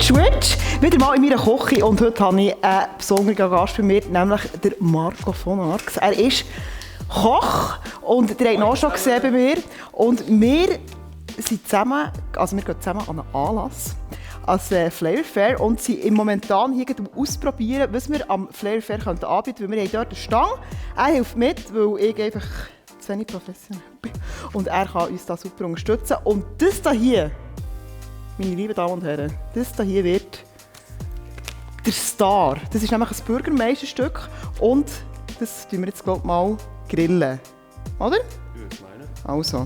Switch. Wieder mal in meiner Küche und heute habe ich einen besonderen Gast bei mir, nämlich der Marco von Arx. Er ist Koch und ihr habt ihn auch schon gesehen bei mir. Und wir sind zusammen, also wir gehen zusammen an einen Anlass als Flavor Fair und sind im momentan hier ausprobieren, was wir am Flavor Fair anbieten können. Weil wir haben dort eine Stange. Er hilft mit, weil ich einfach zu wenig professionell bin. Und er kann uns da super unterstützen. Und das hier, meine lieben Damen und Herren, das hier wird der Star. Das ist nämlich ein Bürgermeisterstück und das tun wir jetzt glaube ich mal grillen. Oder? Ja, ich meine. Also.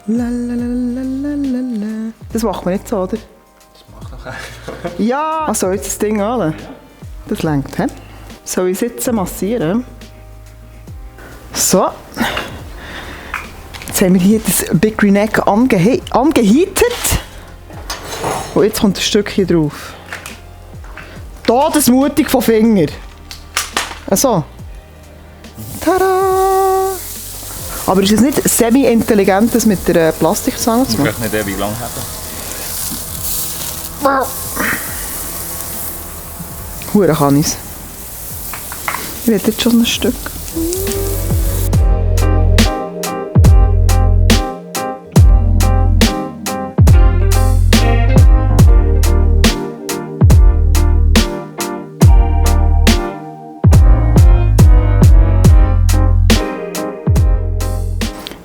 Lalalala. Das machen wir nicht so, oder? Das macht doch einfach. Ja! Was soll jetzt das Ding an? Das lenkt, hä? Soll ich jetzt massieren? So. Jetzt haben wir hier das Big Green Egg angeheatet. Und jetzt kommt ein Stück hier drauf. Todesmutig von Finger. Also. Tada! Aber ist es nicht semi-intelligent, das mit der Plastikzange zu machen? Ich möchte nicht ewig lang haben. Hure kann ich's. Ich will jetzt schon ein Stück.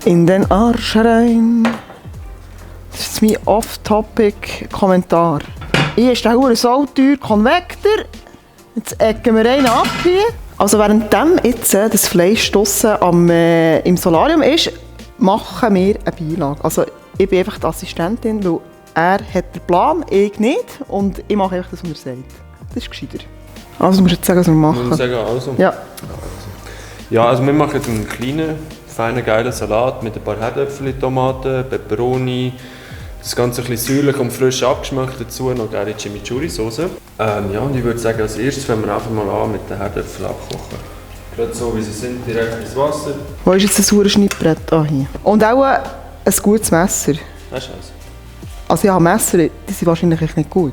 In den Arsch rein. Das ist mein Off-Topic-Kommentar. Hier ist der hure sauteuer Konvektor. Jetzt ecken wir einen ab hier. Also währenddem jetzt das Fleisch draussen im Solarium ist, machen wir eine Beilage. Also ich bin einfach die Assistentin, weil er hat den Plan, ich nicht. Und ich mache einfach das, was er sagt. Das ist gescheiter. Also du musst jetzt sagen, was wir machen. Muss ich sagen, also? Ja. Ja, also wir machen einen kleinen, feinen, geilen Salat mit ein paar Herdöpfel, Tomaten, Peperoni. Das Ganze ein bisschen säuerlich und frisch abgeschmeckt, dazu noch geile Chimichurri-Sauce. Ja, und ich würde sagen, als erstes fangen wir einfach mal an mit den Herdöpfeln abkochen. Gerade so, wie sie sind, direkt ins Wasser. Wo ist jetzt das saure Schnittbrett? Ah, hier. Und auch ein gutes Messer. Das ist es. Also ja, Messer, die sind wahrscheinlich echt nicht gut.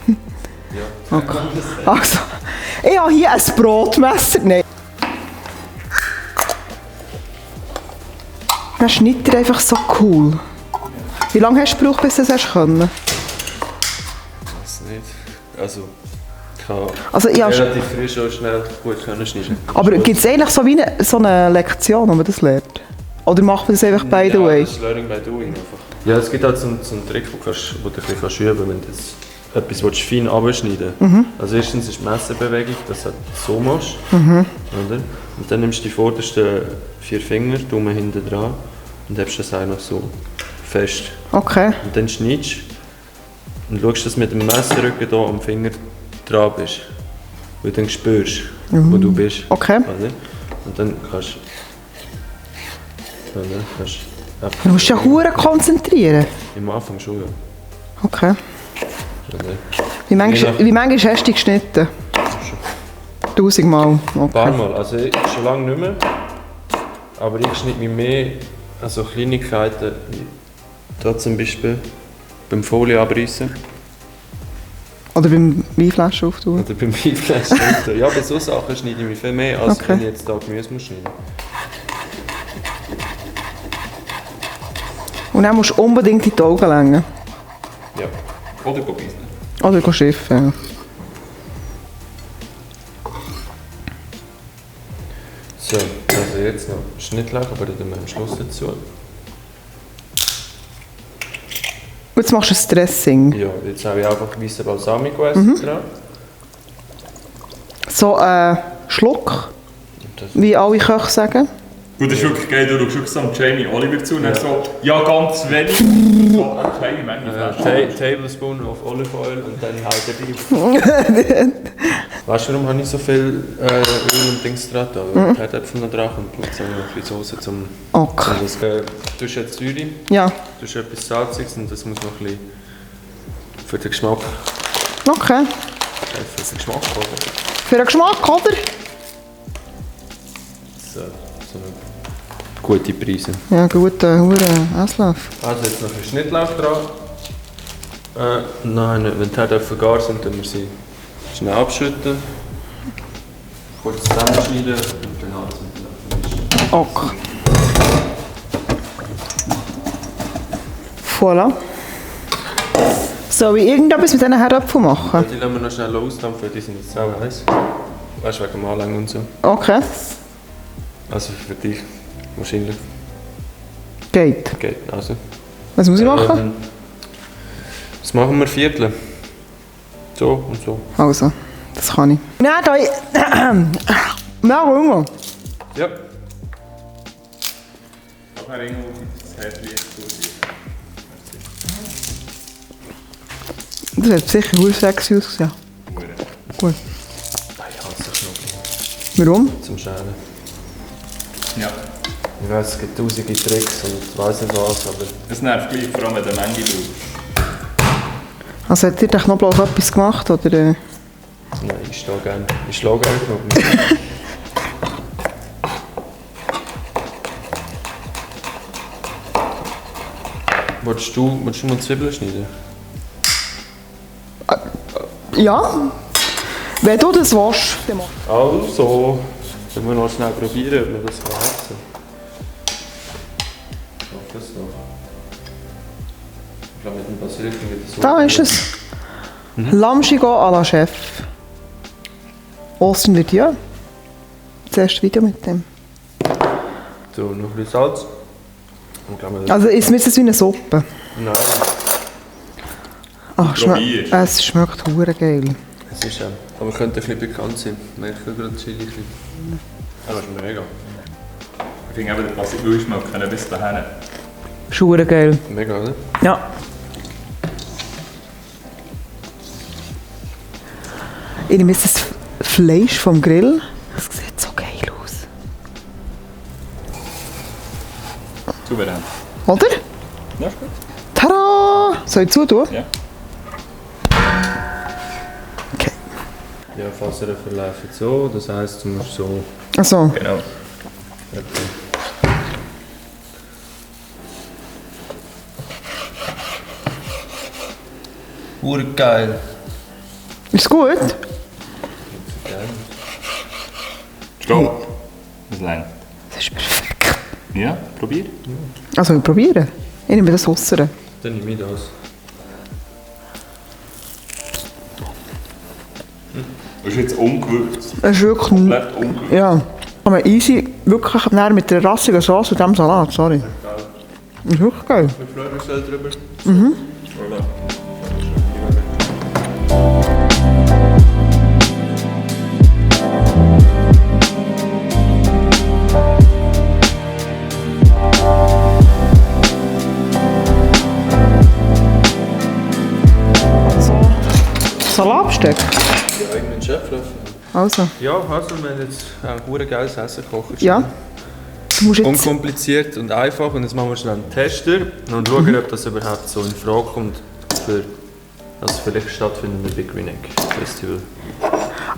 Ja. Okay. Also, ich habe hier ein Brotmesser. Nein. Dann schneidet er einfach so cool. Wie lange hast du gebraucht, bis du das hast können? Das nicht. Also, ich kann relativ frisch und schnell gut schneiden. Aber gibt es eigentlich so wie so eine Lektion, wo man das lernt? Oder macht man das einfach by the way? Ja, das ist Learning by Doing einfach. Ja, es gibt halt so einen Trick, wo du ein bisschen üben kannst, wenn du jetzt etwas fein abschneiden willst. Also erstens ist die Messerbewegung, dass du so machst. Oder? Und dann nimmst du die vordersten 4 Finger, Daumen hinten dran und hebst das einfach so fest. Okay. Und dann schneidest du und schaust, dass du mit dem Messerrücken hier am Finger dran bist. Weil du dann spürst, wo du bist. Okay. Oder? Und dann kannst du... Du musst dich ja hure konzentrieren. Am Anfang schon, ja. Okay. Oder? Wie manchmal hast du geschnitten? 1000 Mal. Okay. Ein paar Mal. Also schon lange nicht mehr. Aber ich schneide mich mehr an so Kleinigkeiten, wie hier zum Beispiel beim Folie abreißen. Oder beim Weinflaschen auftun? Oder beim Weinflaschen auftun. Ja, bei so Sachen schneide ich mich viel mehr, als Okay. wenn ich jetzt hier Gemüse muss schneiden. Und dann musst du unbedingt in die Augen lenken. Ja. Oder beißen. Oder schiffen. Ja. So, also jetzt noch Schnittlauch, aber dann tun wir am Schluss dazu. Und jetzt machst du ein Dressing. Ja, jetzt habe ich einfach weißen Balsamico dran. So ein Schluck, Und das wie alle Köche sagen. Gut, das ist wirklich geil, du schaust so am Jamie Oliver zu und er so, ja ganz wenig. So, okay, Menge. Tablespoon of Olive Oil und dann halt der Weißt du, warum habe ich so viel Öl und Dings dran? Weil die Herdöpfel noch dran und jetzt habe ich noch ein bisschen Soße zum Okay. das. Du hast jetzt Säure, Ja, du hast etwas Salziges und das muss noch ein bisschen für den Geschmack okay. für den Geschmack, oder? Für den Geschmack, oder? So eine gute Preise. Ja, guter Esslöffel. Also jetzt noch ein Schnittlauch dran. Nein, nicht. Wenn die Herdöpfel gar sind, dann wir sie schnell abschütten, kurz zusammenschneiden und dann alles miteinander mischen. Okay. Voilà. Soll ich irgendetwas mit diesen Herdöpfeln machen? Die lassen wir noch schnell ausdampfen, die sind jetzt auch heiß. Weißt du, wegen dem Anlängen und so. Okay. Also für dich wahrscheinlich Geht. geht. Also. Was muss ich machen? Das machen wir Viertel. So und so. Also, das kann ich. Nein, da ich... Mehr Hunger. Ja. Nachher irgendwo das Herdlicht zu. Das hat sicher gut sexy ausgesehen. Gut. Ich hasse Knoblauch. Warum? Zum Schälen. Ja. Ich weiss, es gibt tausende Tricks und ich weiss nicht was, aber... Das nervt gleich, vor allem wenn der Menge braucht. Also hat dir der Knoblauch etwas gemacht, oder? Nein, ich schlage gerne. Ich schlage gerne Knoblauch. Willst du mal Zwiebeln schneiden? Ja. Wenn du das willst, dann mach. Also, sollen wir noch schnell probieren, ob wir das essen kann. Ich hoffe es doch. Ich glaube, mit dem Basilikum wird es so. Da ist es. Lamschigo à la Chef. Ostern wird ja. Zuerst Video mit dem. So, noch ein bisschen Salz. Und glaube, Also ist mir das wie eine Suppe. nein, Ach, Probierst. es schmeckt hure geil. es ist aber könnte ein bisschen bekannt sein. Merke ich gerade Chili. Aber es ist mega. Ich finde eben, der Basilikum schmeckt bis dahin. Ist hure geil. Mega, oder? Ja. Ich nehme jetzt das Fleisch vom Grill. Das sieht so geil aus. Souverän. Oder? Ja, ist gut. Tada! Soll ich zutun? Ja. Okay. Ja, Fasser verlaufen so, das heisst, du musst so. Also, Genau. Geil. ist es gut? Stopp. Das längt. Das ist perfekt. Ja, probier. Also, wir probieren. Ich nehme das Wasser. Dann nehme ich das. Das ist jetzt ungewürzt. Das ist wirklich... Komplett ungewürzt. Ja. Kann man easy, wirklich näher mit der rassigen Sauce und dem Salat, sorry. Das ist wirklich geil. Mit Flöhrensel drüber. Voilà. Salatbesteck. Ja, irgendeinen Cheflöffel. Also, Ja, also wir haben jetzt ein geiles Essen gekocht. ja. Du musst jetzt... Unkompliziert und einfach. Und jetzt machen wir schnell einen Tester und schauen, ob das überhaupt so in Frage kommt für das vielleicht stattfindende Big Win Egg Festival.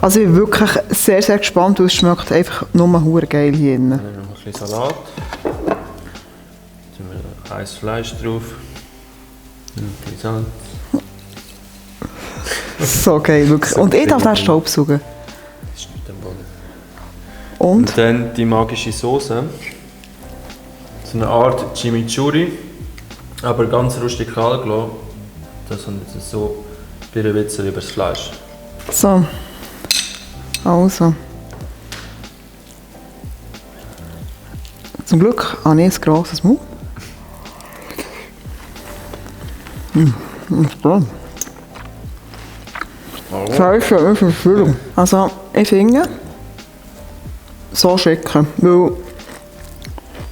Also ich bin wirklich sehr, sehr gespannt, weil es schmeckt einfach nur hure geil hier drin. Dann noch ein bisschen Salat. Dann tun wir heißes Fleisch drauf. Ein bisschen Salz. So geil, wirklich. So Und ich darf geil. den Staubsaugen. Das ist nicht am Boden. Und? Und dann die magische Soße. So eine Art Chimichurri, aber ganz rustikal gelassen. Das und jetzt so ein bisschen über das Fleisch. So. Also. Zum Glück habe ich ein grosses Mund. Ist gut. Fleisch hat nicht viel Füllung. Also, ich finde, so schicken, weil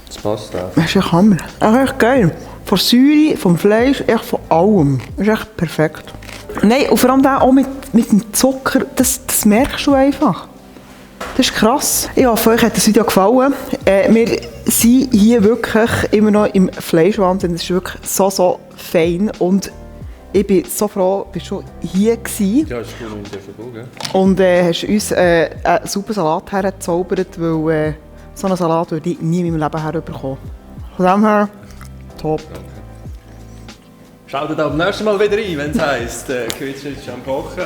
Das passt auch. das ist echt Hammer. Echt geil. Von Säure, vom Fleisch, echt von allem. Das ist echt perfekt. Nein, und vor allem auch mit dem Zucker, das merkst du einfach. Das ist krass. Ich hoffe, euch hat das Video gefallen. Wir sind hier wirklich immer noch im Fleischwahnsinn. Es ist wirklich so fein. Und ich bin so froh, dass du schon hier warst. Ja, ist cool, wenn ich dafür gell? Und hast uns einen super Salat hergezaubert, weil so einen Salat würde ich nie in meinem Leben herbekommen. Von dem her, top. Danke. Schaut da beim nächsten Mal wieder ein, wenn es heisst, Quiz ist am Kochen.